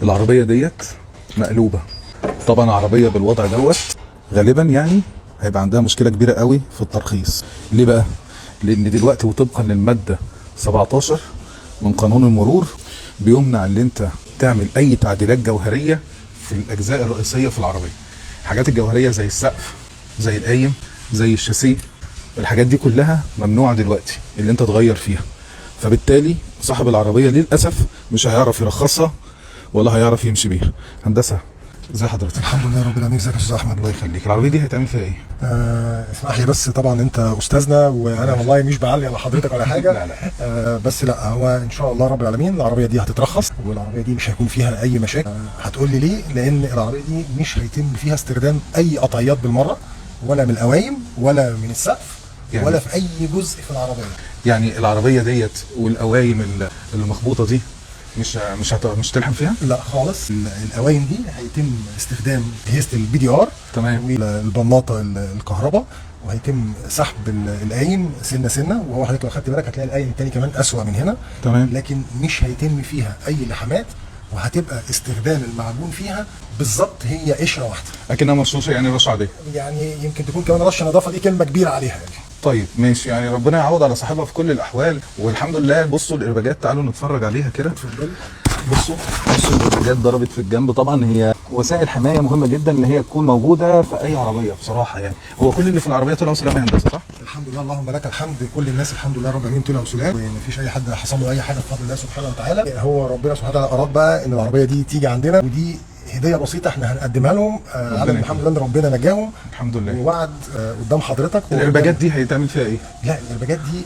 العربية ديت مقلوبة. طبعا عربية بالوضع دوت غالبا يعني هيبقى عندها مشكلة كبيرة قوي في الترخيص. ليه بقى؟ لان دلوقتي وطبقا للمادة 17 من قانون المرور بيمنع ان انت تعمل اي تعديلات جوهرية في الاجزاء الرئيسية في العربية. الحاجات الجوهرية زي السقف، زي القايم، زي الشاسيه، الحاجات دي كلها ممنوعة دلوقتي اللي انت تغير فيها. فبالتالي صاحب العربية للاسف مش هيعرف يرخصها ولا هيعرف يمشي بيها. هندسة، ازي حضرتك؟ الحمد لله رب العالمين. ازيك يا استاذ احمد؟ الله يخليك. العربية دي هيتعمل فيها ايه؟ اسمح لي بس، طبعا انت استاذنا وانا والله مش بعلي على حضرتك ولا حاجة. لا لا. بس لا، هو ان شاء الله رب العالمين العربية دي هتترخص، والعربية دي مش هيكون فيها اي مشاكل. هتقول لي ليه؟ لان العربية دي مش هيتم فيها استخدام اي قطعيات بالمرة، ولا من القوايم ولا من السقف يعني- ولا في اي جزء في العربية. يعني العربية ديت والقوايم المخبوطه دي مش تلحم فيها؟ لا خالص. القوايم دي هيتم استخدام اجهزة ال PDR والبلاطه الكهرباء، وهيتم سحب القايم سنة سنه. وهو حضرتك لو خدت بالك هتلاقي القايم التاني كمان اسوأ من هنا. لكن مش هيتم فيها اي لحمات، وهتبقى استخدام المعجون فيها بالظبط هي قشرة واحدة. اكنها مرشوشه، يعني رشه عادية. يعني يمكن تكون كمان رشه نظافة، دي كلمة كبيرة عليها يعني. طيب ماشي، يعني ربنا يعوض على صاحبها في كل الاحوال، والحمد لله. بصوا الارباجات، تعالوا نتفرج عليها كده. بصوا بصوا الارباجات ضربت في الجنب. طبعا هي وسائل حماية مهمة جدا ان هي تكون موجودة في اي عربية بصراحة. يعني هو كل اللي في العربية طلعوا سلام يا هندسة، صح؟ الحمد لله، اللهم لك الحمد. كل الناس الحمد لله رب العالمين طلعوا سلام، ومفيش اي حد حصل له اي حاجة بفضل الله سبحانه وتعالى. هو ربنا سبحانه وتعالى اراد بقى ان العربية دي تيجي عندنا، ودي هديه بسيطة احنا هنقدمها لهم. على الحمد لله ان ربنا نجاهم الحمد لله. ووعد قدام حضرتك. الارباجات دي هيتعمل فيها ايه؟ لا، الارباجات دي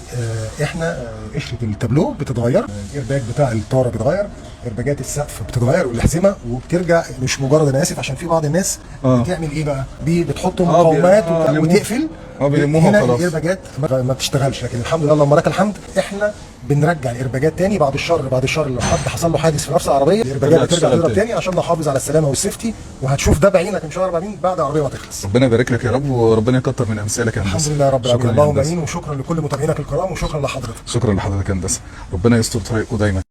احنا قشرة التابلو بتتغير، الارباج بتاع الطاره بيتغير، ارباجات السقف بتتغير والاحزمه وبترجع. مش مجرد، انا اسف، عشان في بعض الناس بتعمل ايه بقى؟ بتحط مقاومات وتقفل. بيلموها هنا وخلاص. الارباجات ما بتشتغلش. لكن الحمد لله اللهم لك الحمد، احنا بنرجع الارباجات تاني. بعد الشر، بعد الشر لو حد حصل له حادث في نفس العربية، الارباجات ترجع بترجع تشتغل تضرب تاني. تاني عشان نحافظ على السلامة وال safety. وهتشوف ده بعينك ان شاء الله رب العالمين بعد العربية ما تخلص. ربنا يبارك لك يا رب، وربنا يكتر من امثالك يا هندسة. الحمد لله رب العالمين، شكرا يا اللهم هندسة. امين. وشكرا لكل متابعينك الكرام، وشكرا لحضرتك. شكرا لحضرتك يا هندسة، ربنا يستر طريقه دايما.